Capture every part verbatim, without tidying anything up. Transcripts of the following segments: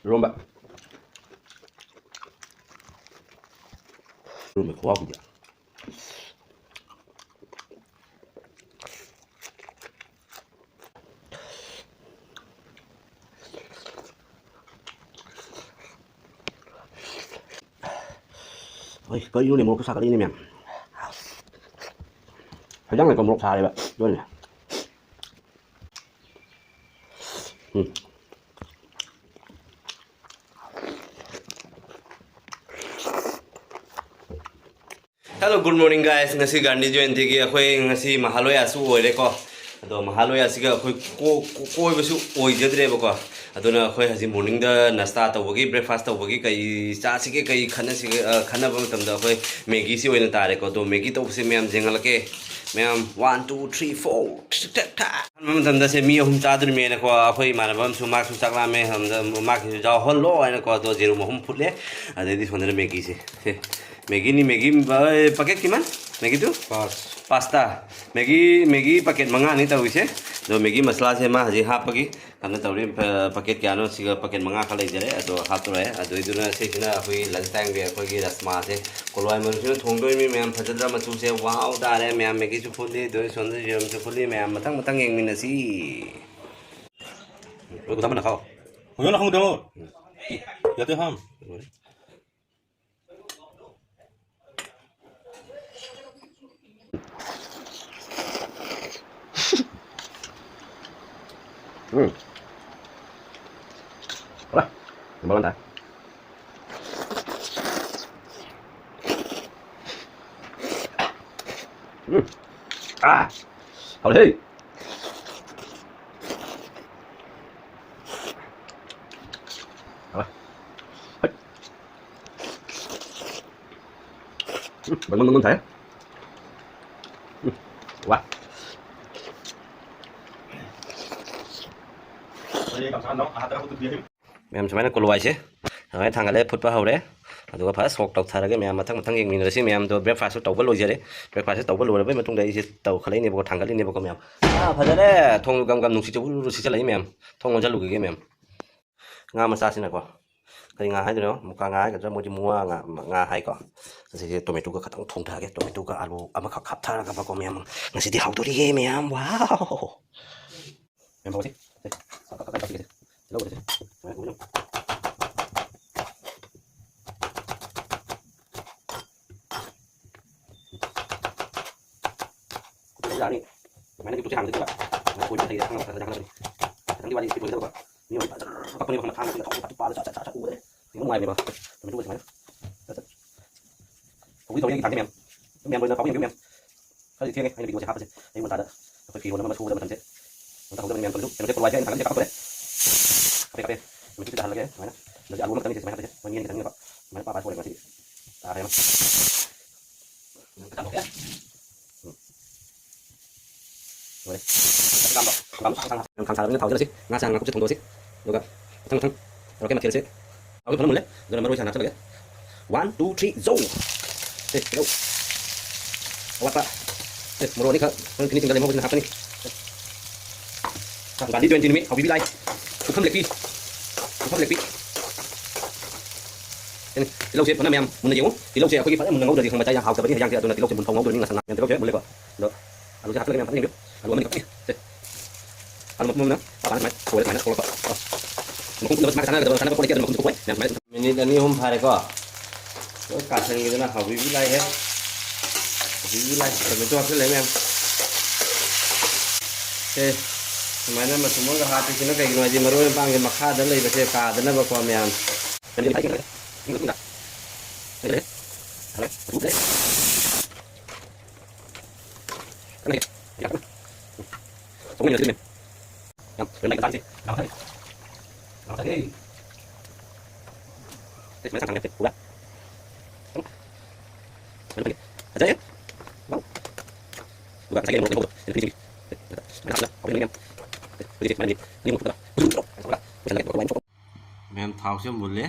ꯏꯔꯣꯝꯕ꯫ ꯏꯔꯣꯝꯕ ꯈꯨꯍꯥꯎꯁꯤꯗꯤ꯫ ꯍꯣꯏ, ꯀꯔꯤꯅꯣꯅꯦ, ꯃꯣꯔꯣꯛꯁꯨ ꯁꯥꯒꯠꯂꯛꯏꯅꯦ ꯃꯌꯥꯝ꯫ ꯍꯦꯟꯖꯥꯡ ꯂꯩꯇ ꯃꯣꯔꯣꯛ ꯁꯥꯔꯦꯕ, ꯑꯗꯨꯅꯅꯦ꯫ ꯎꯝ꯫ Hello, good morning, guys. ꯉꯁꯤ ꯒꯥꯟꯙꯤ ꯖꯌꯟꯇꯤꯒꯤ ꯑꯩꯈꯣꯏ ꯉꯁꯤ ꯃꯍꯥꯂꯣꯌꯥꯁꯨ ꯑꯣꯏꯔꯦꯀꯣ꯫ ꯑꯗꯣ ꯃꯍꯥꯂꯣꯌꯥꯁꯤꯒ ꯑꯩꯈꯣꯏ ꯀꯣ-, ꯀꯣ-, ꯀꯣꯏꯕꯁꯨ ꯑꯣꯏꯖꯗ꯭ꯔꯦꯕꯀꯣ꯫ ꯑꯗꯨꯅ ꯑꯩꯈꯣꯏ ꯍꯧꯖꯤꯛ morningꯗ ꯅꯥꯁꯇꯥ ꯇꯧꯕꯒꯤ, breakfast ꯇꯧꯕꯒꯤ ꯀꯩ ꯆꯥꯁꯤꯒꯦ, ꯀꯩ ꯈꯟꯅꯁꯤꯒꯦ, ꯑ, ꯈꯟꯅꯕ ꯃꯇꯝꯗ ꯑꯩꯈꯣꯏ ꯃꯦꯒꯤꯁꯤ ꯑꯣꯏꯅ ꯇꯥꯔꯦꯀꯣ꯫ ꯑꯗꯣ ꯃꯦꯒꯤ ꯇꯧꯕꯁꯦ ꯃꯌꯥꯝ ꯌꯦꯡꯍꯜꯂꯛꯀꯦ꯫ ꯃꯌꯥꯝ, one, two, three, four, ꯊꯛ, ꯊꯛ, ꯊꯛ꯫ ꯑꯍꯥꯟꯕ ꯃꯇꯝꯗ ꯁꯦ ꯃꯤ ꯑꯍꯨꯝ ꯆꯥꯗꯣꯔꯤꯃꯦꯅꯀꯣ, ꯑꯩꯈꯣꯏ ꯏꯃꯥꯟꯅꯕ ꯑꯃꯁꯨ, ꯃꯥꯁꯨ ꯆꯥꯛ ꯂꯥꯝꯃꯦ, ꯑꯗꯨꯗ ꯃꯥꯒꯤꯁꯨ ꯌꯥꯎꯍꯜꯂꯣ ꯍꯥꯏꯅꯀꯣ, ꯑꯗꯣ ꯌꯦꯔꯨꯝ ꯑꯍꯨꯝ ꯐꯨꯠꯂꯦ꯫ ꯑꯗꯩꯗꯤ ꯁꯣꯝꯗꯅ ꯃꯦꯒꯤꯁꯦ, ꯁꯦ, ꯃꯦꯒꯤꯅꯤ, ꯃꯦꯒꯤ, ꯑ, packet ꯀꯤꯃꯟ? ꯃꯦꯒꯤ ꯇꯨ? ꯄꯥꯁ꯫ ꯄꯥꯁꯇꯥ꯫ ꯃꯦꯒꯤ, ꯃꯦꯒꯤ packet ꯃꯉꯥꯅꯤ ꯇꯧꯔꯤꯁꯦ꯫ ꯑꯗꯣ ꯃꯦꯒꯤ ꯃꯁꯂꯥꯁꯦ ꯃꯥ ꯍꯧꯖꯤꯛ ꯍꯥꯞꯄꯒꯤ ꯀꯩꯅꯣ ꯇꯧꯔꯤ, ꯄ-, packet ꯀꯌꯥꯅꯣ ꯁꯤꯒ packet ꯃꯉꯥ ꯈꯛ ꯂꯩꯖꯔꯦ, ꯑꯗꯣ ꯍꯥꯞꯇꯣꯔꯦ꯫ ꯑꯗꯨꯏꯗꯨꯅ ꯁꯤꯁꯤꯅ ꯑꯩꯈꯣꯏꯒꯤ lunch timeꯒꯤ ꯑꯩꯈꯣꯏꯒꯤ ꯔꯁꯃꯥꯁꯦ, ꯀꯣꯂꯣꯏ ꯃꯔꯨꯁꯤꯅ ꯊꯣꯡꯗꯣꯏꯅꯤ ꯃꯌꯥꯝ꯫ ꯐꯖꯗ꯭ꯔꯥ ꯃꯆꯨꯁꯦ? ꯋꯥꯎ ꯇꯥꯔꯦ ꯃꯌꯥꯝ꯫ ꯃꯦꯒꯤꯁꯨ ꯐꯨꯠꯂꯤ, ꯑꯗꯨ ꯁꯣꯝꯗ ꯌꯦꯔꯨꯝꯁꯨ ꯐꯨꯠꯂꯤ ꯃꯌꯥꯝ꯫ ꯃꯊꯪ ꯃꯊꯪ ꯌꯦꯡꯃꯤꯟꯅꯁꯤ꯫ ꯍꯣꯏ, ꯈꯨꯗꯥꯝ ꯅꯈꯥꯎ꯫ ꯍꯣꯏ, ꯅꯈꯥꯎ ꯃꯨꯊꯠꯂꯣ꯫ ꯌꯥꯗꯦ, ꯍꯥꯝ꯫ ꯎꯝ꯫ ꯍꯣꯏ, ꯅꯝꯕꯔ ꯋꯥꯟ ꯇꯥꯏ꯫ ꯎꯝ꯫ ꯑꯥ! ꯍꯥꯎꯔꯦꯍꯦ! ꯍꯥꯎꯔꯦ꯫ ꯍꯩ꯫ ꯎꯝ, ꯕꯪ ꯕꯪ ꯕꯪ ꯁꯥꯏ꯫ ꯎꯝ, ꯋꯥ꯫ ꯃꯌꯥꯝ ꯁꯨꯃꯥꯏꯅ ꯀꯣꯂꯣꯏꯁꯦ ꯁꯨꯃꯥꯏꯅ ꯊꯥꯡꯒꯠꯂꯦ, ꯐꯨꯠꯄ ꯍꯧꯔꯦ꯫ ꯑꯗꯨꯒ ꯐꯖꯅ ꯁꯣꯛ ꯇꯧꯊꯔꯒꯦ ꯃꯌꯥꯝ꯫ ꯃꯊꯪ ꯃꯊꯪ ꯌꯦꯡꯃꯤꯟꯅꯔꯁꯤ ꯃꯌꯥꯝꯗꯣ꯫ Breakfastꯁꯨ ꯇꯧꯕ ꯂꯣꯏꯖꯔꯦ꯫ Breakfastꯁꯦ ꯇꯧꯕ ꯂꯣꯏꯔꯕꯩ ꯃꯇꯨꯡꯗ ꯑꯩꯁꯦ ꯇꯧꯈꯠꯂꯛꯏꯅꯦꯕꯀꯣ, ꯊꯥꯡꯒꯠꯂꯤꯅꯦꯕꯀꯣ ꯃꯌꯥꯝ꯫ ꯑꯥ, ꯐꯖꯔꯦ꯫ ꯊꯣꯡ ꯒꯝ ꯒꯝ ꯅꯨꯡꯁꯤꯠ ꯆꯨꯔꯨ ꯔꯨ ꯁꯤꯠꯆꯜꯂꯛꯏ ꯃꯌꯥꯝ꯫ ꯊꯣꯡ ꯂꯣꯟꯁꯤꯜꯂꯨꯈꯤꯒꯦ ꯃꯌꯥꯝ꯫ ꯉꯥ ꯃꯆꯥꯁꯤꯅꯀꯣ꯫ ꯀꯔꯤ ꯉꯥ ꯍꯥꯏꯗꯣꯏꯅꯣ? ꯃꯨꯀꯥ ꯉꯥ ꯍꯥꯏꯒꯗ꯭ꯔꯥ? ꯃꯣꯏꯗꯤ ꯃꯨꯋꯥ ꯉꯥ, ꯉꯥ ꯍꯥꯏꯀꯣ꯫ ꯑꯁꯤꯁꯦ ꯇꯣꯃꯦꯇꯣꯒ ꯈꯇꯪ ꯊꯣꯡꯊꯔꯒꯦ꯫ ꯇꯣꯃꯦꯇꯣꯒ ꯑꯂꯨ ꯑꯃꯈꯛ ꯍꯥꯞꯊꯔꯒꯕꯀꯣ, ꯃꯌꯥꯝ꯫ ꯉꯁꯤꯗꯤ ꯍꯥꯎꯗꯣꯔꯤꯌꯦ, ꯃꯌꯥꯝ꯫ ꯋꯥꯎ! ꯃꯌꯥꯝ ꯇꯧꯔꯁꯤ꯫ ꯁꯦ, ꯁꯠ, ꯁꯠ, ꯁꯠ, ꯁꯠ, ꯁꯠ, ꯁꯠ꯫ ꯇꯤꯜꯍꯧ ꯁꯦ꯫ ꯁꯨꯃꯥꯏꯅ ꯎꯕꯤꯅꯣ꯫ ꯈꯨꯠꯇ ꯌꯥꯅꯤ꯫ ꯁꯨꯃꯥꯏꯅ ꯌꯨꯇꯨꯕꯁꯦ ꯍꯥꯡꯗꯣꯏꯅꯦꯕ꯫ ꯁꯨꯃꯥꯏꯅ ꯀꯣꯏꯕ ꯂꯩꯔꯦ, ꯈꯪꯉꯕ? ꯈꯔ ꯈꯔ ꯈꯪꯉꯛꯀꯅꯤ꯫ ꯈꯤꯇꯪꯗꯤ ꯋꯥꯠꯂꯤ, ꯁꯤ ꯂꯣꯏꯒꯗꯕ꯫ ꯃꯤ ꯑꯣꯏ ꯐꯖꯅ ꯀꯞꯄꯅꯦꯕ, ꯈꯪꯉꯕ? ꯊꯥꯡꯁꯤꯅ ꯊꯥꯎ ꯐꯖꯅ ꯄꯥꯜꯂ ꯆꯥ, ꯆꯥ, ꯆꯥ, ꯆꯥ ꯎꯕꯗ ꯌꯥꯝ ꯅꯨꯡꯉꯥꯏꯕꯅꯦꯕ꯫ ꯇꯣꯃꯦꯇꯣꯒ ꯁꯨꯃꯥꯏꯅ ꯐꯖꯅ ꯁꯧꯒ꯭ꯔꯤ ꯇꯧꯔꯤ ꯑꯩꯒꯤ ꯊꯥꯡꯁꯦ ꯃꯌꯥꯝ꯫ ꯃꯌꯥꯝ ꯂꯣꯏꯅ ꯐꯥꯎꯕ ꯌꯦꯡꯕꯤꯌꯨ ꯃꯌꯥꯝ꯫ ꯈꯔꯗꯤ ꯊꯦꯡꯉꯦ ꯑꯩꯅ ꯚꯤꯗꯤꯑꯣꯁꯦ ꯍꯥꯞꯄꯁꯦ꯫ ꯑꯌꯨꯛ ꯉꯟꯇꯥꯗ ꯑꯩꯈꯣꯏ ꯐꯤꯔꯣꯜ ꯑꯃ ꯁꯨꯒꯗꯕ ꯃꯇꯝꯁꯦ꯫ ꯑꯝꯇ ꯍꯧꯗꯕꯅꯤ ꯃꯌꯥꯝ꯫ ꯇꯣꯃꯦꯇꯣ, ꯇꯣꯃꯦꯇꯣ ꯄꯣꯔꯣꯏꯁꯦ ꯑꯩꯅ ꯊꯥꯡꯒꯠꯂꯤꯁꯦ ꯀꯥꯞꯊꯣꯛꯈ꯭ꯔꯦ꯫ ꯀꯥꯞꯄꯦ, ꯀꯥꯞꯄꯦ꯫ ꯇꯣꯃꯦꯇꯣꯁꯦ ꯇꯥꯍꯜꯂꯒꯦ ꯁꯨꯃꯥꯏꯅ꯫ ꯑꯗꯒꯤ ꯑꯂꯨ ꯑꯃꯈꯛꯇꯅꯤ ꯁꯤꯁꯦ ꯁꯨꯃꯥꯏꯅ ꯍꯥꯞꯄꯁꯦ꯫ ꯃꯣꯏ ꯃꯤ ꯑꯅꯤ ꯈꯛꯇꯅꯤꯅꯀꯣ꯫ ꯁꯨꯃꯥꯏꯅ ꯄꯥ ꯄꯥ ꯁꯣꯏꯔꯦꯀꯣ ꯉꯁꯤꯗꯤ꯫ ꯇꯥꯔꯦ ꯑꯃ꯫ ꯎꯝ꯫ ꯂꯣꯏꯔꯦ꯫ ꯈꯥꯡ ꯁꯥꯔꯕꯅꯤꯅ ꯊꯥꯎ ꯍꯩꯖꯤꯜꯂꯁꯤ꯫ ꯉꯥ ꯆꯥꯡ ꯉꯥꯀꯨꯞꯁꯦ ꯊꯣꯡꯗꯣꯛꯑꯁꯤ꯫ ꯑꯗꯨꯒ ꯃꯊꯪ ꯃꯊꯪ ꯇꯧꯔꯛꯀꯦ ꯃꯊꯦꯜꯁꯦ꯫ ꯊꯥꯎꯁꯦ ꯐꯖꯅ ꯃꯨꯜꯂꯦ꯫ ꯑꯗꯨꯅ ꯃꯔꯣꯏꯁꯦ ꯍꯥꯟꯅ ꯍꯥꯞꯆꯤꯜꯂꯒꯦ꯫ One, two, three, ꯖꯧ! ꯁꯦ, ꯇꯤꯜꯍꯧ꯫ ꯑꯋꯥꯠꯄ꯫ ꯁꯦ, ꯃꯣꯔꯣꯛ ꯑꯅꯤꯈꯛ ꯍꯣꯔꯦꯟ finishingꯗ ꯂꯦꯝꯍꯧꯕꯁꯤꯅ ꯍꯥꯞꯀꯅꯤ꯫ ꯁꯦ꯫ ꯒꯥꯔꯂꯤꯛ twenty ꯅꯨꯃꯤꯠ ꯍꯥꯎꯕꯤꯕꯤ ꯂꯥꯏ꯫ ꯄꯨꯈꯝ ꯂꯦꯛꯄꯤ꯫ ꯄꯨꯈꯝ ꯂꯦꯛꯄꯤ꯫ ꯁꯤꯅꯤ꯫ ꯇꯤꯜꯍꯧꯁꯦ ꯐꯖꯅ ꯃꯌꯥꯝ ꯃꯨꯟꯅ ꯌꯦꯡꯉꯨ꯫ ꯇꯤꯜꯍꯧꯁꯦ ꯑꯩꯈꯣꯏꯒꯤ ꯐꯖꯅ ꯃꯨꯟꯅ ꯉꯧꯗ꯭ꯔꯗꯤ ꯈꯪꯕ ꯆꯥꯏ ꯍꯥꯎꯇꯕꯅꯤ ꯍꯦꯟꯖꯥꯡꯁꯦ꯫ ꯑꯗꯨꯅ ꯇꯤꯜꯍꯧꯁꯦ ꯃꯨꯟꯐꯥꯎ ꯉꯧꯗꯣꯏꯅꯤ ꯉꯁꯪ ꯉꯥꯡ꯫ ꯃꯌꯥꯝ ꯇꯤꯜꯍꯧꯁꯦ ꯃꯨꯜꯂꯦꯀꯣ꯫ ꯑꯗꯣ ꯑꯂꯨꯁꯦ ꯍꯥꯞꯆꯤꯜꯂꯒꯦ ꯃꯌꯥꯝ ꯐꯖꯅ ꯌꯦꯡꯕꯤꯌꯨ꯫ ꯑꯂꯨ ꯑꯃꯅꯤ ꯈꯛꯇꯅꯤ꯫ ꯁꯦ꯫ ꯑꯂꯨ ꯃꯄꯨꯝ ꯑꯃꯅ ꯄꯥꯛ ꯄꯥꯛꯅ ꯁꯨꯃꯥꯏꯅ ꯁꯣꯏꯔꯒ ꯁꯨꯃꯥꯏꯅ ꯊꯣꯛꯂꯛꯄ꯫ ꯀꯣ꯫ ꯃꯈꯨꯝ ꯈꯨꯝꯗꯕ ꯁꯨꯃꯥꯏꯅ ꯀꯥꯟꯅꯒꯗꯕ ꯀꯥꯟꯅꯕ ꯄꯣꯠ ꯂꯩꯇꯦ꯫ ꯑꯗꯨꯅ ꯃꯈꯨꯝ ꯈꯨꯝꯗꯣꯛꯄ ꯃꯌꯥꯝ ꯁꯨꯃꯥꯏꯅ꯫ ꯃꯤꯅꯤꯠ ꯑꯅꯤ ꯑꯍꯨꯝ ꯐꯥꯔꯦꯀꯣ꯫ ꯂꯣꯏ ꯀꯥꯁꯟꯈꯤꯗꯅ ꯍꯥꯎꯕꯤꯕꯤ ꯂꯥꯏꯍꯦ꯫ ꯍꯥꯎꯕꯤꯕꯤ ꯂꯥꯏ ꯇꯣꯃꯦꯇꯣ ꯍꯥꯞꯆꯤꯜꯂꯦ ꯃꯌꯥꯝ꯫ ꯁꯦ, ꯁꯨꯃꯥꯏꯅ ꯃꯆꯨꯝ ꯑꯃꯒ ꯍꯥꯞꯄꯤꯁꯤꯅ ꯀꯩꯒꯤꯅꯣ ꯍꯥꯏꯗꯤ ꯃꯔꯣꯏ ꯃꯄꯥꯡꯁꯦ ꯃꯈꯥꯗ ꯂꯩꯕꯁꯦ ꯀꯥꯗꯅꯕꯀꯣ ꯃꯌꯥꯝ꯫ ꯐꯖꯩꯌꯦ꯫ ꯋꯥꯎ꯫ ꯑꯗꯨꯒ ꯉꯁꯥꯏꯒꯤ ꯃꯣꯔꯣꯛ ꯂꯩꯍꯧꯕꯗꯣ, ꯁꯨꯃꯥꯏꯅ ꯍꯥꯞꯆꯤꯜꯂꯒ ꯍꯥꯎꯕꯅꯤ ꯃꯌꯥꯝ꯫ ꯍꯧꯖꯤꯛꯇꯤ ꯁꯨꯃꯥꯏꯅ ꯑꯅꯤ ꯑꯍꯨꯝ ꯐꯨꯠꯄꯗ ꯕꯨꯗꯨꯡ ꯇꯧꯔꯒ ꯂꯣꯏꯁꯤꯜꯂꯒꯦ꯫ ꯃꯌꯥꯝ ꯊꯥꯎꯁꯦ ꯌꯥꯝ ꯃꯨꯜꯂꯦ꯫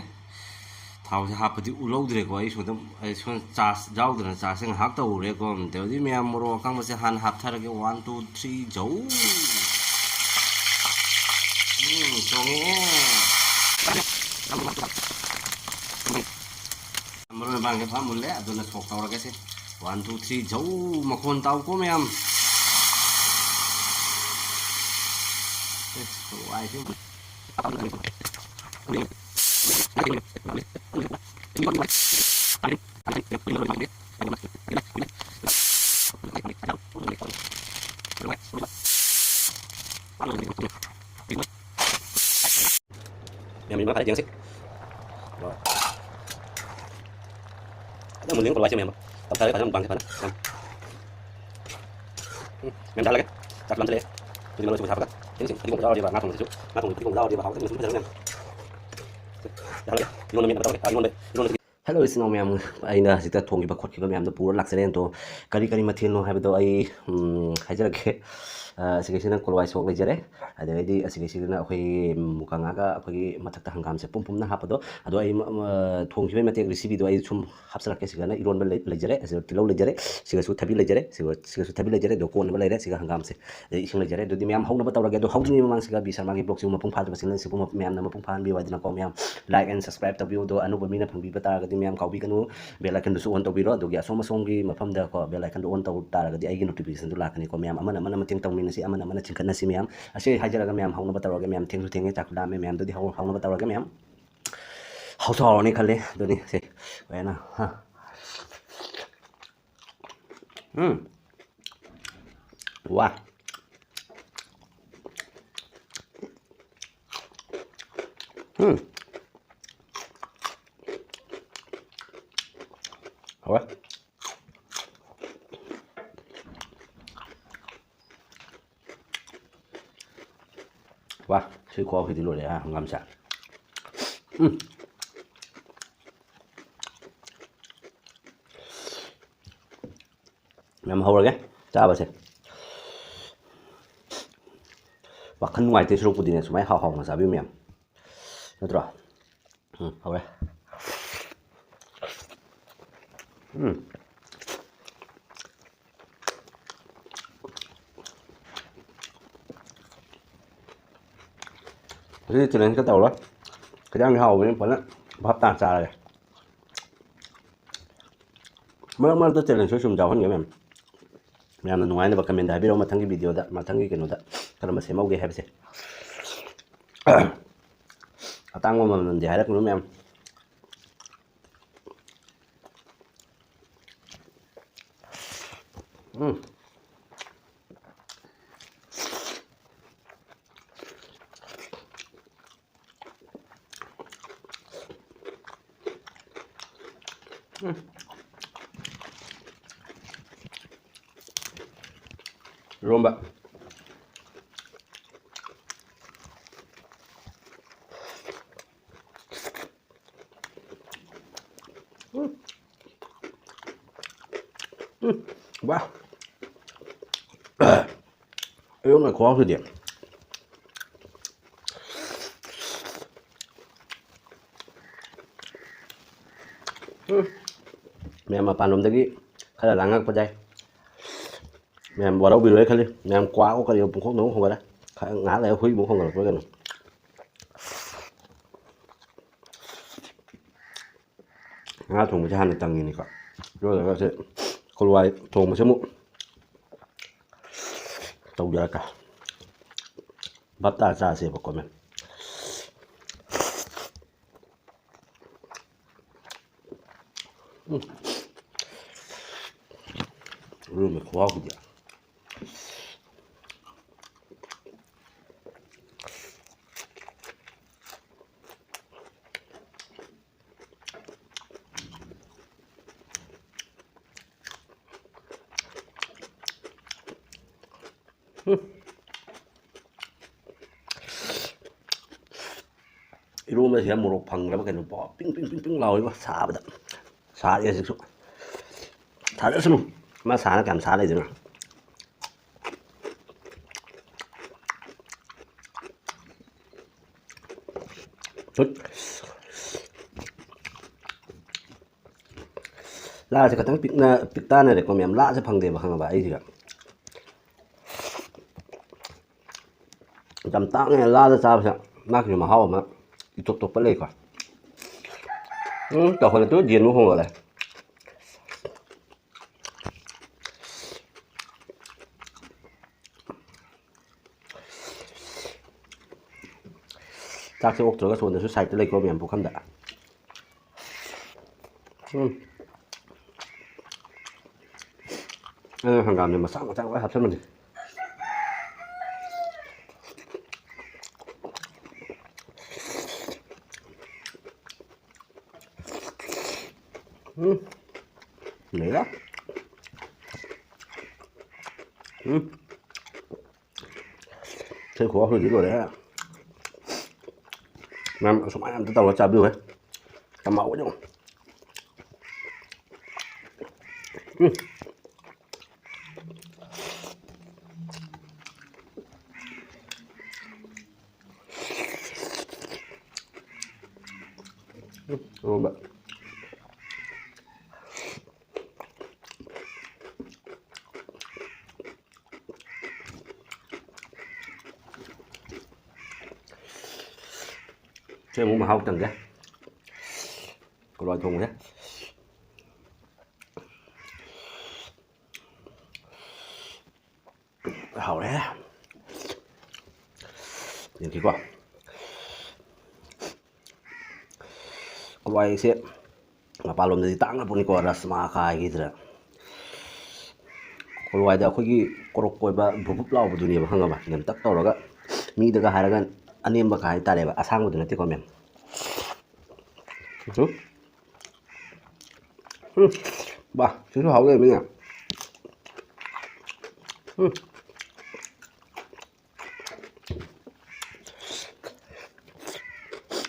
ꯊꯥꯎꯁꯦ ꯍꯥꯞꯄꯗꯤ ꯎꯍꯧꯗ꯭ꯔꯦꯀꯣ꯫ ꯑꯩ ꯁꯣꯝꯗ, ꯑꯩ ꯁꯣꯝꯗ ꯆꯥꯔꯖ ꯌꯥꯎꯗꯅ ꯆꯥꯔꯖꯁꯦ ꯉꯥꯏꯍꯥꯛ ꯇꯧꯔꯨꯔꯦꯀꯣ꯫ ꯑꯗꯨꯗꯤ ꯃꯌꯥꯝ ꯃꯣꯔꯣꯛ ꯑꯀꯪꯕꯁꯦ ꯍꯥꯟꯅ ꯍꯥꯞꯊꯔꯒꯦ꯫ One, two, three, ꯖꯧ! ꯎꯝ, ꯆꯣꯡꯉꯦ꯫ ꯃꯔꯣꯏ ꯃꯄꯥꯡꯁꯦ ꯐꯖꯅ ꯃꯨꯜꯂꯦ, ꯑꯗꯨꯅ ꯁꯣꯛ ꯇꯧꯔꯒꯦꯁꯦ꯫ One, two, three, ꯖꯧ ꯃꯈꯣꯟ ꯇꯥꯎꯀꯣ ꯃꯌꯥꯝ꯫ ꯑꯦ, ꯋꯥꯏꯁꯦ꯫ ꯃꯌꯥꯝ, ꯃꯌꯥꯝ ꯐꯖꯅ ꯌꯦꯡꯁꯤ꯫ ꯐꯖꯅ ꯃꯨꯜꯂꯦ, ꯀꯣꯜꯋꯥꯏꯁꯦ ꯃꯌꯥꯝ꯫ ꯇꯞꯊꯔꯦ, ꯐꯖꯅ ꯃꯨꯛꯕꯥꯡꯁꯦ ꯐꯖꯅ꯫ ꯃꯌꯥꯝ꯫ ꯎꯝ, ꯃꯌꯥꯝ ꯆꯥꯍꯜꯂꯒꯦ꯫ ꯆꯥꯛꯁꯨ ꯂꯥꯝꯁꯤꯜꯂꯛꯑꯦ꯫ ꯍꯧꯖꯤꯛ ꯃꯔꯣꯏ ꯁꯣꯏꯕ ꯍꯥꯞꯄꯒ꯫ ꯌꯦꯡꯁꯤ, ꯐꯗꯤꯒꯣꯝ ꯌꯥꯎꯔꯗꯤꯕ, ꯉꯥ ꯊꯣꯡꯕꯁꯤꯁꯨ꯫ ꯉꯥ ꯊꯣꯡꯕꯗꯤ ꯐꯗꯤꯒꯣꯝ ꯌꯥꯎꯔꯗꯤꯕ ꯍꯥꯎꯇꯕꯅꯤ, ꯃꯆꯨ ꯐꯖꯅ ꯃꯌꯥꯝ꯫ ꯆꯥꯍꯜꯂꯒꯦ꯫ ꯏꯔꯣꯟꯕ ꯃꯦꯠꯅꯕ ꯇꯧꯔꯒꯦ꯫ ꯑꯥ, ꯏꯔꯣꯟꯕ꯫ Hello, ꯏꯆꯤꯟ ꯏꯅꯥꯎ ꯃꯌꯥꯝ, ꯑꯩꯅ ꯍꯧꯖꯤꯛꯇ ꯊꯣꯡꯈꯤꯕ ꯈꯣꯠꯈꯤꯕ ꯃꯌꯥꯝꯗꯣ ꯄꯨꯔ ꯂꯥꯛꯆꯔꯦ꯫ ꯑꯗꯣ ꯀꯔꯤ ꯀꯔꯤ ꯃꯊꯦꯜꯅꯣ ꯍꯥꯏꯕꯗꯣ ꯑꯩ, ꯎꯝ, ꯍꯥꯏꯖꯔꯛꯀꯦ꯫ ꯑ, ꯑꯁꯤꯒꯤꯁꯤꯅ ꯀꯣꯜꯋꯥꯏ ꯁꯣꯛ ꯂꯩꯖꯔꯦ꯫ ꯑꯗꯒꯤꯗꯤ ꯑꯁꯤꯒꯤꯁꯤꯅ ꯑꯩꯈꯣꯏꯒꯤ ꯃꯨꯀꯥ ꯉꯥꯒ ꯑꯩꯈꯣꯏꯒꯤ ꯃꯊꯛꯇ ꯍꯪꯒꯥꯝꯁꯦ ꯄꯨꯝ ꯄꯨꯝꯅ ꯍꯥꯞꯄꯗꯣ꯫ ꯑꯗꯣ ꯑꯩ, ꯃ-, ꯃ-, ꯊꯣꯡꯈꯤꯕꯒꯤ ꯃꯇꯦꯛ recipeꯗꯣ ꯑꯩ ꯁꯨꯝ ꯍꯥꯞꯆꯔꯛꯀꯦ꯫ ꯁꯤꯒꯅ ꯏꯔꯣꯟꯕ ꯂꯩ-, ꯂꯩꯖꯔꯦ꯫ ꯑꯁꯤꯗ ꯇꯤꯜꯍꯧ ꯂꯩꯖꯔꯦ꯫ ꯁꯤꯒꯁꯨ ꯊꯕꯤ ꯂꯩꯖꯔꯦ꯫ ꯁꯤꯒ-, ꯁꯤꯒꯁꯨ ꯊꯕꯤ ꯂꯩꯖꯔꯦ꯫ ꯑꯗꯣ ꯀꯣꯠꯅꯕ ꯂꯩꯔꯦ꯫ ꯁꯤꯒ ꯍꯪꯒꯥꯝꯁꯦ꯫ ꯑꯗꯩ ꯏꯁꯤꯡ ꯂꯩꯖꯔꯦ꯫ ꯑꯗꯨꯗꯤ ꯃꯌꯥꯝ ꯍꯧꯅꯕ ꯇꯧꯔꯒꯦ꯫ ꯑꯗꯣ ꯍꯧꯗ꯭ꯔꯤꯉꯩ ꯃꯃꯥꯡꯁꯤꯒ ꯕꯤ ꯁꯔꯃꯥꯒꯤ vlogꯁꯤꯕꯨ ꯃꯄꯨꯡ ꯐꯥꯗꯕꯁꯤꯡꯅ ꯁꯤꯕꯨ ꯃꯌꯥꯝꯅ ꯃꯄꯨꯡ ꯐꯥꯍꯟꯕꯤꯌꯨ ꯍꯥꯏꯗꯅꯀꯣ꯫ ꯃꯌꯥꯝ like and subscribe ꯇꯧꯕꯤꯌꯨ꯫ ꯑꯗꯣ ꯑꯅꯧꯕ ꯃꯤꯅ ꯐꯪꯕꯤꯕ ꯇꯥꯔꯒꯗꯤ ꯃꯌꯥꯝ ꯀꯥꯎꯕꯤꯒꯅꯨ, bell iconꯗꯨꯁꯨ on ꯇꯧꯕꯤꯔꯣ꯫ ꯑꯗꯨꯒꯤ ꯑꯁꯣꯝ ꯑꯁꯣꯝꯒꯤ ꯃꯐꯝꯗꯀꯣ bell iconꯗꯨ on ꯇꯧ ꯇꯥꯔꯒꯗꯤ ꯑꯩꯒꯤ notificationꯗꯨ ꯂꯥꯛꯀꯅꯤꯀꯣ꯫ ꯃꯌꯥꯝ ꯑꯃꯅ ꯑꯃꯅ ꯃꯇꯦꯡ ꯇꯧꯃꯤꯟꯅꯁꯤ, ꯑꯃꯅ ꯑꯃꯅ ꯆꯤꯡꯈꯠꯅꯁꯤ ꯃꯌꯥꯝ꯫ ꯑꯁꯤ ꯍꯥꯏꯖꯔꯒ ꯃꯌꯥꯝ ꯍꯧꯅꯕ ꯇꯧꯔꯒꯦ꯫ ꯃꯌꯥꯝ ꯊꯦꯡꯁꯨ ꯊꯦꯡꯉꯦ, ꯆꯥꯛꯁꯨ ꯂꯥꯝꯃꯦ꯫ ꯃꯌꯥꯝꯗꯨꯗꯤ ꯍꯧ-, ꯍꯧꯅꯕ ꯇꯧꯔꯒꯦ ꯃꯌꯥꯝ꯫ ꯍꯧꯁꯨ ꯍꯧꯔꯅꯤ ꯈꯜꯂꯦ꯫ ꯑꯗꯨꯅꯤ ꯁꯦ꯫ ꯍꯣꯔꯦꯟꯅ, ꯍꯥ꯫ ꯎꯝ꯫ ꯋꯥ꯫ ꯎꯝ꯫ ꯍꯥꯎꯋꯦ꯫ ꯋꯥ, ꯁꯤ ꯈꯨꯍꯥꯎꯁꯤꯗꯤ ꯂꯣꯏꯔꯦ, ꯍꯥ, ꯍꯪꯒꯥꯝꯁꯦ꯫ ꯎꯝ꯫ ꯃꯌꯥꯝ ꯍꯧꯔꯒꯦ ꯆꯥꯕꯁꯦ꯫ ꯋꯥꯈꯜ ꯅꯨꯡꯉꯥꯏꯇꯦ ꯁꯔꯨꯛꯄꯨꯗꯤꯅꯦ, ꯁꯨꯃꯥꯏꯅ ꯍꯥꯎ ꯍꯥꯎꯅ ꯆꯥꯕꯤꯌꯨ ꯃꯌꯥꯝ꯫ ꯅꯠꯇ꯭ꯔꯣ? ꯎꯝ, ꯍꯧꯔꯦ꯫ ꯎꯝ꯫ ꯉꯁꯤꯗꯤ challengeꯀ ꯇꯧꯔꯣꯏ꯫ ꯈꯤꯇꯪꯗꯤ ꯍꯥꯎꯕꯅꯤ, ꯐꯖꯅ ꯚꯥꯞ ꯇꯥꯅ ꯆꯥꯔꯒꯦ꯫ ꯃꯔꯛ ꯃꯔꯛꯇ challenge ꯁꯨ ꯁꯨꯝ ꯌꯥꯎꯍꯟꯒꯦ ꯃꯌꯥꯝ꯫ ꯃꯌꯥꯝꯅ ꯅꯨꯡꯉꯥꯏꯅꯕ comment ꯗ ꯍꯥꯏꯕꯤꯔꯛꯑꯣ, ꯃꯊꯪꯒꯤ video ꯗ, ꯃꯊꯪꯒꯤ ꯀꯩꯅꯣꯗ ꯀꯔꯝꯕ ꯁꯦꯝꯍꯧꯒꯦ ꯍꯥꯏꯕꯁꯦ꯫ ꯑꯇꯥꯡꯕ ꯃꯃꯜꯗꯤ ꯍꯥꯏꯔꯛꯀꯅꯨ ꯃꯌꯥꯝ꯫ ꯎꯝ꯫ ꯎꯝ꯫ ꯏꯔꯣꯝꯕ꯫ ꯎꯝ꯫ ꯎꯝ꯫ ꯋꯥ꯫ ꯏꯔꯣꯝꯕ ꯈꯨꯍꯥꯎꯁꯤꯗꯤ꯫ ꯎꯝ꯫ ꯃꯌꯥꯝ ꯃꯄꯥꯟꯂꯣꯝꯗꯒꯤ ꯈꯔ ꯂꯥꯡꯉꯛꯄ ꯌꯥꯏ꯫ ꯃꯌꯥꯝ ꯋꯥꯔꯧꯕꯤꯔꯣꯏ ꯈꯜꯂꯤ꯫ ꯃꯌꯥꯝ ꯀ꯭ꯋꯥꯛ ꯀꯔꯤ ꯄꯨꯡꯈꯣꯡꯗ ꯑꯃꯨꯛ ꯈꯣꯡꯒꯠꯂꯦ꯫ ꯈꯔ ꯉꯥꯏꯍꯥꯛ ꯂꯩꯔꯒ ꯍꯨꯏ ꯑꯃꯨꯛ ꯈꯣꯡꯒꯠꯂꯛꯄ꯭ꯔꯥ ꯀꯩꯅꯣ꯫ ꯉꯥ ꯊꯣꯡꯕꯁꯦ ꯍꯥꯟꯅ ꯇꯪꯉꯤꯅꯤꯀꯣ꯫ ꯂꯣꯏꯔꯒ ꯁꯤ ꯀꯣꯂꯨꯋꯥꯏ ꯊꯣꯡꯕꯁꯦ ꯑꯃꯨꯛ ꯇꯧꯖꯔꯛꯀꯦ꯫ ꯚꯥꯞ ꯇꯥꯔ ꯆꯥꯁꯦꯕꯀꯣ ꯃꯌꯥꯝ꯫ ꯎꯝ꯫ ꯏꯔꯣꯟꯕ ꯈꯨꯍꯥꯎꯁꯤꯗꯤ꯫ ꯎꯝ꯫ ꯏꯔꯣꯟꯕꯁꯤꯗ ꯃꯣꯔꯣꯛ ꯐꯪꯗ꯭ꯔꯕ ꯀꯩꯅꯣ ꯄꯥꯎ ꯄꯤꯡ ꯄꯤꯡ ꯄꯤꯡ ꯄꯤꯡ ꯂꯥꯎꯔꯤꯕ ꯁꯥꯕꯗ꯫ ꯁꯥꯔꯤ ꯍꯧꯖꯤꯛꯁꯨ꯫ ꯁꯥꯖꯁꯅꯨ꯫ ꯃꯥ ꯁꯥꯅ ꯀꯌꯥꯝ ꯁꯥ ꯂꯩꯗꯣꯏꯅꯣ? ꯍꯨꯠ꯫ ꯂꯥꯁꯦ ꯈꯤꯇꯪ ꯄꯤꯛꯅ, ꯄꯤꯛ ꯇꯥꯅꯔꯦꯀꯣ ꯃꯌꯥꯝ꯫ ꯂꯥꯁꯦ ꯐꯪꯗꯦꯕ, ꯈꯪꯉꯕ, ꯑꯩꯁꯤꯗ꯫ ꯌꯥꯝ ꯇꯥꯡꯉꯦ ꯂꯥꯗ ꯆꯥꯕꯁꯦ꯫ ꯃꯥꯒꯤꯁꯨ ꯃꯍꯥꯎ ꯑꯃ꯫ ꯏꯇꯣꯞ ꯇꯣꯞꯄ ꯂꯩꯀꯣ꯫ ꯎꯝ, ꯇꯧꯍꯜꯂꯦ, ꯇꯨ ꯌꯦꯟ ꯑꯃꯨꯛ ꯍꯣꯡꯒꯠꯂꯦ꯫ ꯆꯥꯛꯁꯦ ꯑꯣꯛꯇ꯭ꯔꯒ ꯁꯣꯝꯗꯁꯨ ꯁꯥꯏꯠꯇ ꯂꯩꯀꯣ ꯃꯌꯥꯝ ꯄꯨꯈꯝꯗ꯫ ꯎꯝ꯫ ꯑꯩꯅ ꯍꯪꯒꯥꯝꯁꯦ ꯃꯆꯥ ꯃꯆꯥ ꯂꯣꯏ ꯍꯥꯞꯆꯟꯕꯅꯤ꯫ ꯎꯝ꯫ ꯂꯩꯔꯦ꯫ ꯎꯝ꯫ ꯏꯁꯩ ꯈꯨꯍꯥꯎꯁꯤꯗꯤ ꯂꯣꯏꯔꯦꯍꯦ꯫ ꯃꯌꯥꯝ ꯑꯁꯨꯃꯥꯏꯅ ꯑꯝꯇ ꯇꯧꯔꯒ ꯆꯥꯕꯤꯌꯨꯍꯦ꯫ ꯌꯥꯝ ꯍꯥꯎꯕꯅꯤ ꯌꯦꯡꯉꯣ꯫ ꯎꯝ꯫ ꯎꯝ, ꯏꯔꯣꯟꯕ꯫ ꯁꯤ ꯑꯃꯨꯛ ꯃꯍꯥꯎ ꯇꯪꯒꯦ꯫ ꯀꯣꯂꯣꯏ ꯊꯣꯡꯕꯁꯦ꯫ ꯍꯥꯎꯔꯦ꯫ ꯌꯦꯡꯁꯤꯀꯣ꯫ ꯀꯣꯂꯣꯏꯁꯦ ꯃꯄꯥꯟꯂꯣꯝꯗꯗꯤ ꯇꯥꯡꯅ ꯄꯣꯠꯅꯤꯀꯣ, ꯔꯁꯃꯥ ꯀꯥꯏꯒꯤꯗ꯭ꯔꯥ꯫ ꯀꯣꯂꯣꯏꯗ ꯑꯩꯈꯣꯏꯒꯤ ꯀꯣꯔꯣꯛ ꯀꯣꯏꯕ ꯕꯨꯞ ꯕꯨꯞ ꯂꯥꯎꯕꯗꯨꯅꯦꯕ, ꯈꯪꯉꯕ? ꯅꯦꯝꯇꯛ ꯇꯧꯔꯒ ꯃꯤꯗꯒ ꯍꯥꯏꯔꯒ ꯑꯅꯦꯝꯕꯒ ꯍꯥꯏꯇꯥꯔꯦꯕ, ꯑꯁꯥꯡꯕꯗꯨ ꯅꯠꯇꯦꯀꯣ, ꯃꯦꯝ꯫ ꯎꯝ꯫ ꯎꯝ꯫ ꯕꯥ, ꯁꯤꯁꯨ ꯍꯥꯎ ꯂꯩꯔꯝꯃꯤꯅꯦ꯫ ꯎꯝ꯫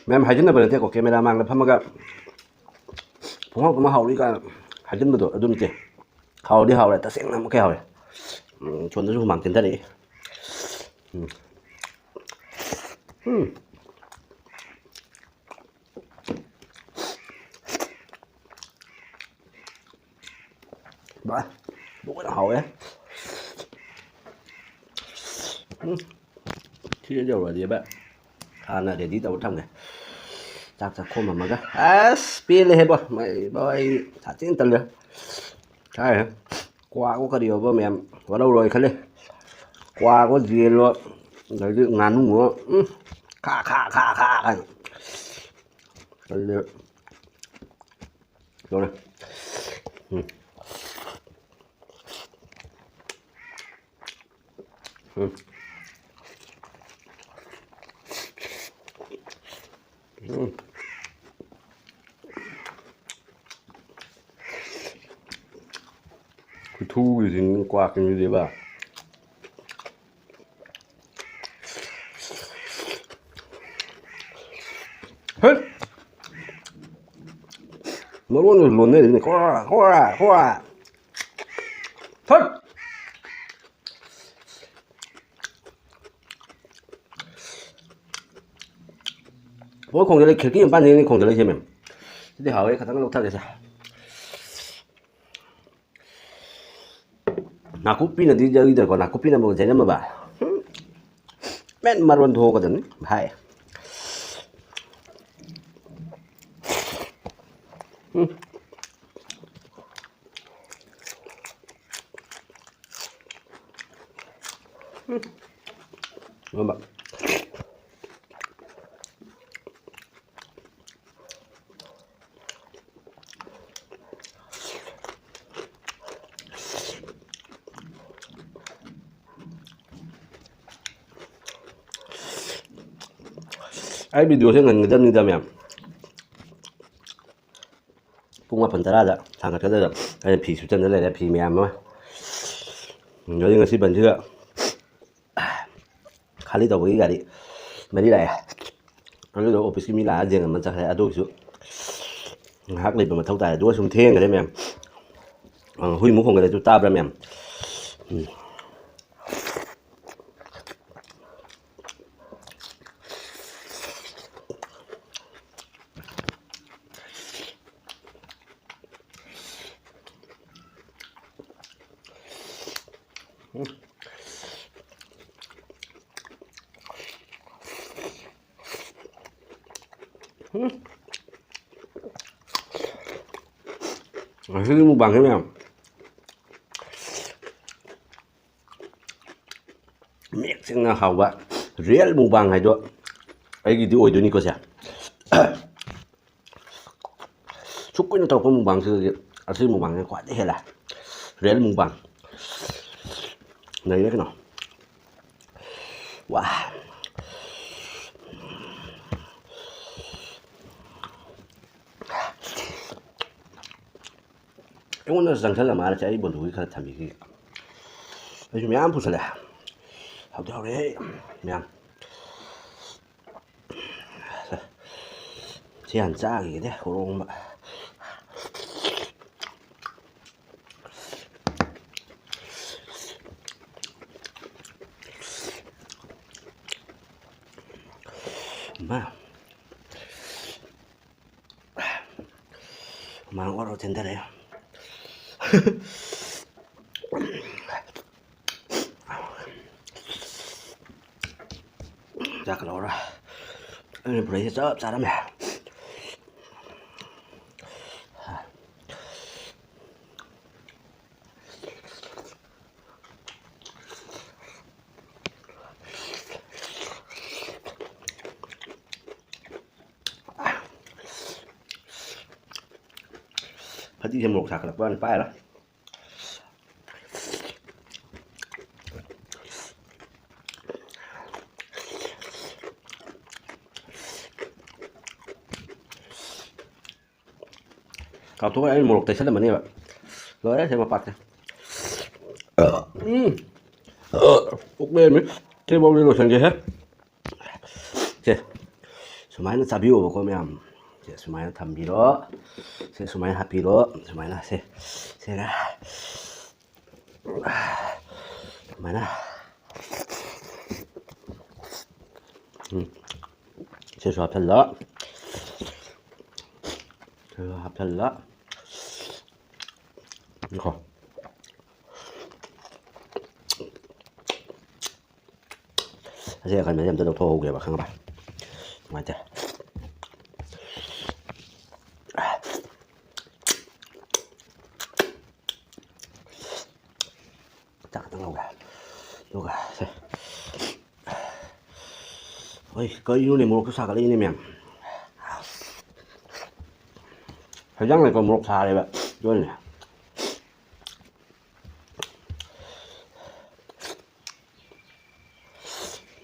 ꯃꯌꯥꯝ ꯍꯥꯏꯖꯤꯟꯅꯕ ꯅꯠꯇꯦꯀꯣ, ꯀꯦꯃꯦꯔꯥ ꯃꯥꯡꯗ ꯐꯝꯃꯒ ꯄꯨꯡꯍꯥꯎ ꯑꯃ ꯍꯥꯎꯔꯤ ꯀꯥꯏꯅ ꯍꯥꯏꯖꯤꯟꯕꯗꯣ ꯑꯗꯨ ꯅꯠꯇꯦ꯫ ꯍꯥꯎꯗꯤ ꯍꯥꯎꯔꯦ, ꯇꯁꯦꯡꯅ ꯑꯃꯨꯛꯀ ꯍꯥꯎꯔꯦ꯫ ꯎꯝ, ꯁꯣꯝꯗꯁꯨ ꯍꯨꯃꯥꯡ ꯆꯦꯟꯊꯔꯛꯏ꯫ ꯎꯝ꯫ ꯎꯝ꯫ ꯚꯥꯏ, ꯂꯣꯏꯅ ꯍꯥꯎꯋꯦ꯫ ꯎꯝ, ꯁꯤꯗ ꯌꯧꯔꯗꯤ ꯚꯥꯏ, ꯍꯥꯟꯅ ready ꯇꯧꯔ ꯊꯝꯒꯦ꯫ ꯆꯥꯛ ꯆꯥꯛꯈꯣꯝ ꯑꯃꯒ꯫ ꯑꯁ, ꯄꯦꯜꯂꯦꯍꯦꯕꯣ꯫ ꯃꯩ, ꯕꯣ, ꯑꯩ ꯁꯥꯊꯤꯅ ꯇꯜꯂꯦ꯫ ꯍꯥꯏ, ꯀ꯭ꯋꯥꯒ ꯀꯔꯤ ꯌꯧꯕ ꯃꯌꯥꯝ ꯋꯥꯔꯧꯔꯣꯏ ꯈꯜꯂꯦ꯫ ꯀ꯭ꯋꯥꯒ ꯌꯦꯜꯂꯣ, ꯑꯗꯩꯗꯤ ꯉꯥꯅꯨꯒ, ꯎꯝ, ꯈꯥ, ꯈꯥ, ꯈꯥ, ꯈꯥ ꯍꯥꯏꯅ꯫ ꯇꯜꯂꯦ꯫ ꯂꯣꯏꯔꯦ꯫ ꯎꯝ꯫ ꯎꯝ꯫ ꯎꯝ꯫ ꯈꯨꯊꯨꯒꯤꯁꯤꯡ ꯀ꯭ꯋꯥꯛꯁꯤꯡꯁꯤꯗꯤꯕ꯫ ꯍꯩꯠ! ꯃꯔꯣꯟꯒ ꯂꯣꯟꯅꯔꯤꯅꯦ꯫ ꯀ꯭ꯋꯥ, ꯀ꯭ꯋꯥ, ꯀ꯭ꯋꯥ꯫ ꯍꯩꯠ! ꯃꯣꯏ ꯈꯣꯡꯖꯤꯜꯂꯦ, ꯈꯤꯔꯀꯤ ꯃꯄꯥꯟꯗꯒꯤꯅꯤ ꯈꯣꯡꯖꯤꯜꯂꯛꯏꯁꯦ, ꯃꯦꯝ꯫ ꯁꯤꯗꯤ ꯍꯥꯎꯋꯦ, ꯈꯇꯪ ꯂꯧꯊꯒꯦꯁꯦ꯫ ꯅꯥꯀꯨꯞꯄꯤꯅꯗꯤ ꯌꯩꯗ꯭ꯔꯦꯀꯣ, ꯅꯥꯀꯨꯞꯄꯤꯅ ꯑꯃꯨꯛ ꯌꯩꯔꯝꯃꯕ꯫ ꯃꯦꯟ ꯃꯔꯣꯟ ꯊꯣꯛꯀꯗꯕꯅꯤ, ꯚꯥꯏ꯫ ꯎꯝ꯫ ꯎꯝ꯫ ꯂꯣꯟꯕ꯫ ꯑꯩ videoꯁꯦ ꯉꯟꯒꯗꯕꯅꯤꯗ, ꯃꯌꯥꯝ꯫ ꯄꯨꯡ ꯃꯥꯄꯟ ꯇꯔꯥꯗ ꯊꯥꯡꯒꯠꯀꯗꯕ ꯑꯩꯅ ꯐꯤ ꯁꯨꯆꯟꯗ ꯂꯩꯔꯦ, ꯐꯤ ꯃꯌꯥꯝ ꯑꯃ꯫ ꯑꯗꯩ ꯉꯁꯤ ꯕꯟꯁꯤꯒ ꯈꯥꯂꯤ ꯇꯧꯕꯒꯤ ꯒꯥꯔꯤ ꯃꯔꯤ ꯂꯥꯛꯑꯦ꯫ ꯑꯗꯨꯗꯣ officeꯀꯤ ꯃꯤ ꯂꯥꯛꯑ ꯌꯦꯡꯉꯝꯃ ꯆꯠꯈ꯭ꯔꯦ꯫ ꯑꯗꯨꯒꯤꯁꯨ ꯉꯥꯏꯍꯥꯛ ꯂꯩꯕ ꯃꯊꯧ ꯇꯥꯏ꯫ ꯑꯗꯨꯒ ꯁꯨꯝ ꯊꯦꯡꯈ꯭ꯔꯦ, ꯃꯌꯥꯝ꯫ ꯑ, ꯍꯨꯏ ꯃꯨꯛ ꯈꯣꯡꯒꯠꯂꯦ꯫ ꯑꯗꯨ ꯇꯥꯕ꯭ꯔꯥ, ꯃꯌꯥꯝ? ꯎꯝ꯫ ꯎꯝ꯫ ꯉꯁꯤꯒꯤ ꯃꯨꯛꯕꯥꯡꯁꯦ ꯃꯌꯥꯝ, ꯃꯌꯦꯛ ꯁꯦꯡꯅ ꯍꯥꯎꯕ real ꯃꯨꯛꯕꯥꯡ ꯍꯥꯏꯗꯣ ꯑꯩꯒꯤꯗꯤ ꯑꯣꯏꯗꯣꯏꯅꯤꯀꯣ ꯁꯦ꯫ ꯁꯨꯛ ꯀꯨꯏꯅ ꯇꯧꯔꯛꯄ ꯃꯨꯛꯕꯥꯡꯁꯤꯗꯒꯤ ꯑꯁꯤ ꯃꯨꯛꯕꯥꯡꯁꯤꯅ ꯈ꯭ꯋꯥꯏꯗꯒꯤ ꯍꯦꯜꯂꯦ꯫ Real mukbang. ꯅꯩꯔꯦ ꯀꯩꯅꯣ꯫ ꯋꯥ꯫ ꯑꯩꯉꯣꯟꯗ ꯆꯪꯁꯜꯂ ꯃꯥꯜꯂꯦ꯫ ꯑꯩ ꯕꯣꯟꯗꯨꯒꯤ ꯈꯔ ꯊꯝꯕꯤꯈꯤꯒꯦ꯫ ꯑꯩꯁꯨ ꯃꯌꯥꯝ ꯄꯨꯁꯜꯂꯦ꯫ ꯍꯥꯎꯗꯤ ꯍꯥꯎꯔꯦꯍꯦ ꯃꯌꯥꯝ꯫ ꯁꯤ ꯍꯥꯟꯅ ꯆꯥꯈꯤꯒꯦꯅꯦ, ꯍꯣꯔꯣꯡꯕ꯫ ꯃꯥ꯫ ꯍꯨꯃꯥꯡ ꯑꯣꯔꯣ ꯆꯦꯟꯊꯔꯛꯑꯦ꯫ ꯆꯥꯛꯀ ꯂꯧꯔ ꯑꯩꯅ ꯄꯨꯔꯛꯏꯁꯦ ꯆꯞ ꯆꯥꯔꯝꯃꯦ꯫ ꯐꯗꯤꯁꯦ ꯃꯣꯔꯣꯛ ꯁꯥꯒꯠꯂꯛꯄ ꯋꯥꯅꯤ ꯄꯥꯏꯔ꯫ ꯀꯥꯎꯊꯣꯛꯑꯦ, ꯑꯩꯅ ꯃꯣꯔꯣꯛ ꯇꯩꯁꯜꯂꯝꯃꯅꯦꯕ꯫ ꯂꯣꯏꯔꯦ ꯁꯦ ꯃꯄꯥꯛꯁꯦ꯫ ꯎꯝ꯫ ꯄꯨꯛ ꯂꯩꯔꯝꯃꯤ꯫ ꯁꯤꯐꯥꯎꯗꯤ ꯂꯣꯏꯁꯟꯒꯦꯍꯦ꯫ ꯁꯦ, ꯁꯨꯃꯥꯏꯅ ꯆꯥꯕꯤꯌꯣꯕꯀꯣ ꯃꯌꯥꯝ꯫ ꯁꯦ, ꯁꯨꯃꯥꯏꯅ ꯊꯝꯕꯤꯔꯣ꯫ ꯁꯦ, ꯁꯨꯃꯥꯏꯅ ꯍꯥꯞꯄꯤꯔꯣ꯫ ꯁꯨꯃꯥꯏꯅ, ꯁꯦ, ꯁꯦꯒ꯫ ꯁꯨꯃꯥꯏꯅ꯫ ꯎꯝ꯫ ꯁꯤꯁꯨ ꯍꯥꯞꯆꯜꯂꯣ꯫ ꯁꯤꯁꯨ ꯍꯥꯞꯆꯜꯂꯣ꯫ ꯉꯥꯏꯈꯣ꯫ ꯑꯁꯤ ꯑꯀꯟꯕꯁꯦ ꯑꯝꯇ ꯂꯧꯊꯣꯛꯍꯧꯒꯦꯕ, ꯈꯪꯉꯕ? ꯅꯨꯡꯉꯥꯏꯇꯦ꯫ ꯍꯣꯏ, ꯀꯔꯤꯅꯣꯅꯦ, ꯃꯣꯔꯣꯛꯁꯨ ꯁꯥꯒꯠꯂꯛꯏꯅꯦ ꯃꯌꯥꯝ꯫ ꯍꯦꯟꯖꯥꯡ ꯂꯩꯀꯣ, ꯃꯣꯔꯣꯛ ꯁꯥꯔꯦꯕ꯫ ꯑꯗꯨꯅꯦ꯫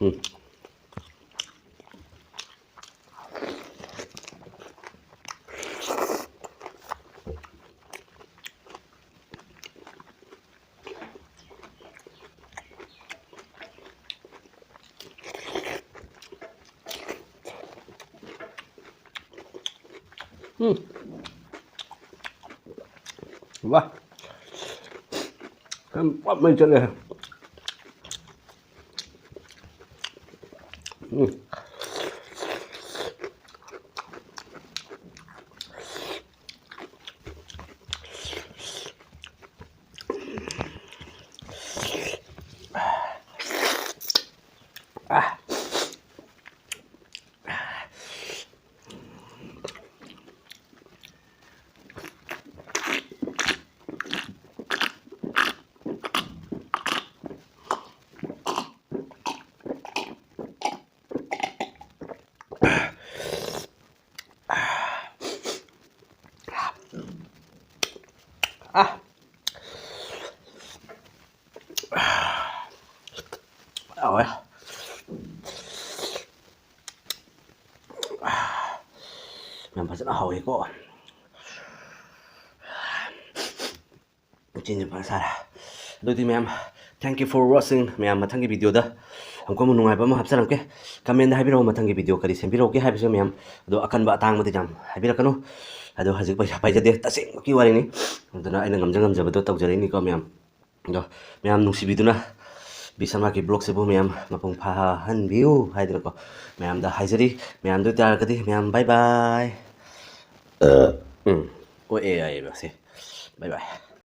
ꯎꯝ꯫ ꯎꯝ꯫ ꯋꯥ꯫ ꯌꯥꯝ ꯄꯞ ꯃꯩ ꯆꯠꯂꯦ꯫ ꯎꯝ꯫ ꯑꯥ꯫ ꯍꯥꯎꯋꯦ꯫ ꯌꯥꯝ ꯐꯖꯅ ꯍꯥꯎꯋꯦꯀꯣ꯫ ꯆꯤꯟꯁꯨ ꯐꯖꯅ ꯁꯥꯔꯦ꯫ ꯑꯗꯨꯗꯤ ꯃꯌꯥꯝ, thank you for watching꯫ ꯃꯌꯥꯝ, ꯃꯊꯪꯒꯤ videoꯗ ꯑꯃꯨꯛꯀ ꯑꯃꯨꯛ ꯅꯨꯡꯉꯥꯏꯕ ꯑꯃ ꯍꯥꯞꯆꯔꯛꯀꯦ꯫ Commentꯗ ꯍꯥꯏꯕꯤꯔꯛꯑꯣ ꯃꯊꯪꯒꯤ video ꯀꯔꯤ ꯁꯦꯝꯕꯤꯔꯛꯎꯒꯦ ꯍꯥꯏꯕꯁꯦ ꯃꯌꯥꯝ꯫ ꯑꯗꯣ ꯑꯀꯟꯕ ꯑꯇꯥꯡꯕꯗꯤ ꯌꯥꯝ ꯍꯥꯏꯕꯤꯔꯛꯀꯅꯨ꯫ ꯑꯗꯣ ꯍꯧꯖꯤꯛ ꯄꯩꯁꯥ ꯄꯥꯏꯖꯗꯦ, ꯇꯁꯦꯡꯃꯛꯀꯤ ꯋꯥꯔꯤꯅꯤ꯫ ꯑꯗꯨꯅ ꯑꯩꯅ ꯉꯝꯖ ꯉꯝꯖꯕꯗꯣ ꯇꯧꯖꯔꯛꯏꯅꯤꯀꯣ ꯃꯌꯥꯝ꯫ ꯑꯗꯣ ꯃꯌꯥꯝ ꯅꯨꯡꯁꯤꯕꯤꯗꯨꯅ ꯕꯤ ꯁꯔꯃꯥꯒꯤ vlogꯁꯤꯕꯨ ꯃꯌꯥꯝ ꯃꯄꯨꯡ ꯐꯥꯍꯟꯕꯤꯌꯨ ꯍꯥꯏꯗꯅꯀꯣ ꯃꯌꯥꯝꯗ ꯍꯥꯏꯖꯔꯤ꯫ ꯃꯌꯥꯝꯗ ꯑꯣꯏꯇꯥꯔꯒꯗꯤ ꯃꯌꯥꯝ bye bye꯫ ꯎꯝ, ꯀꯣꯛꯑꯦ ꯌꯥꯏꯌꯦꯕ ꯁꯦ꯫ Bye bye꯫